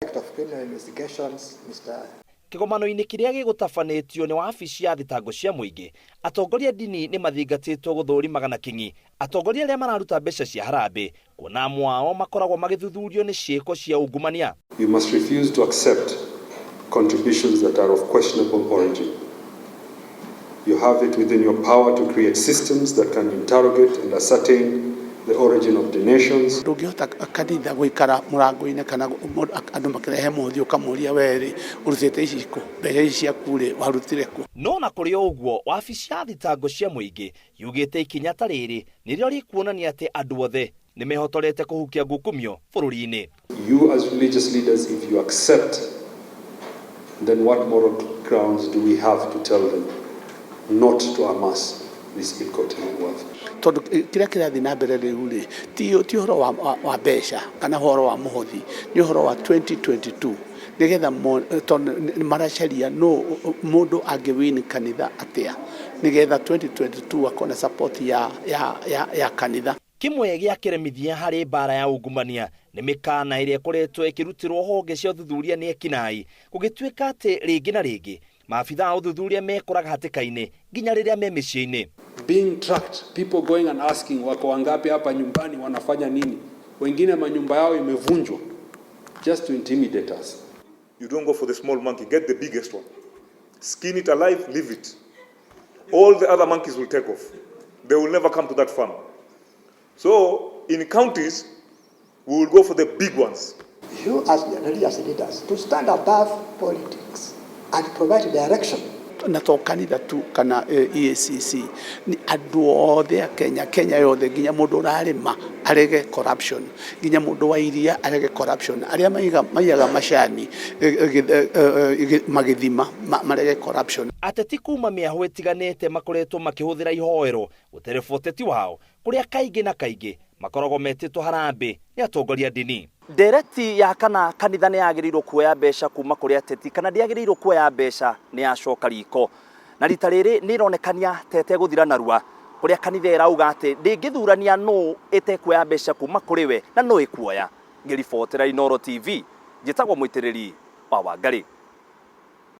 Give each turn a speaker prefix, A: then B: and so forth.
A: Director of Criminal Investigations, Mr.
B: Kĩgomano-inĩ kĩrĩa gĩgũtabanĩtio nĩ wabici ya thitango cia mũingĩ, atongoria a ndini nĩ mathingatĩtwo gũthũrimaga na kĩng'i atongoria arĩa mararuta mbeca cia harambĩ, kuona amwe ao makoragwo magĩthuthurio nĩ ciĩko cia ungumania.
C: You must refuse to accept contributions that are of questionable origin. You have it within your power to create systems that can interrogate and ascertain the origin of donations.
D: Ndũngĩhota kanitha gũikara mũrango-inĩ kana andũ makĩrehe mũhothi ũkamũria werĩ ũrutĩte ici kũ, mbeca ici ciaku rĩ warutire kũ?
B: No na kũrĩ o ũguo, wabici ya thitango cia mũingĩ yugĩte ikinya ta rĩrĩ nĩrĩo rĩkuonania atĩ andũ othe nĩ mehotorete kũhukia ngukumio bũrũri-inĩ.
C: You as religious leaders, if you accept, then what moral grounds do we have to tell them not to amass this ill-gotten wealth?
D: Tondũ kĩrĩa kĩrathiĩ na mbere rĩu rĩ ti ũhoro wa mbeca kana ũhoro wa mũhothi, nĩ ũhoro wa 2022 nĩgetha tondũ maracaria no mũndũ angĩwin kanitha atĩa nĩgetha 2022 akona support ya kanitha.
B: Kĩmwe gĩa kĩremithia harĩ mbara ya ungumania nĩ mĩkana ĩrĩa ĩkoretwo ĩkĩrutĩrwo honge cia ũthuthuria nĩ ekinaĩ, gũgĩtuĩka atĩ rĩngĩ na rĩngĩ maabitha a ũthuthuria mekoraga hatĩka-inĩ nginya rĩrĩa me mĩciĩ-inĩ.
C: Being tracked, people going and asking wako wangapi hapa nyumbani, wanafanya nini, wengine manyumba yao imevunjwa just to intimidate us.
E: You don't go for the small monkey, get the biggest one. Skin it alive, leave it. All the other monkeys will take off. They will never come to that farm. So in counties, we will go for the big ones.
A: You as the religious leaders to stand above politics and provide direction.
D: Na to kanitha tu kana EACC, nĩ andũ othe a Kenya, Kenya yothe, nginya mũndũ ũrarĩma arege corruption, nginya mũndũ wa iria arege corruption, arĩa maigaga macani magĩthima marege corruption.
B: Ateti kuma mĩahũ ĩtiganĩte makoretwo makĩhũthĩra ihoero gũtereba ũteti wao, kũrĩa kaingĩ na kaingĩ makoragwo metĩtwo harambĩ nĩ atongoria ndini. Ndereti ya kana kanitha nĩ yagĩrĩirwo kuoya mbeca kuma kũrĩ ateti kana ndĩagĩrĩirwo kuoya mbeca nĩ yacoka riko, na rita rĩrĩ nĩ ĩronekania tete gũthira narua, kũrĩa kanitha ĩrauga atĩ ndĩngĩthurania nũ ĩtekuoya mbeca kuma kũrĩ we na nũ ĩkuoya. Ngĩribotera Inooro TV, njĩtagwo Mũitĩrĩri wa Wangarĩ.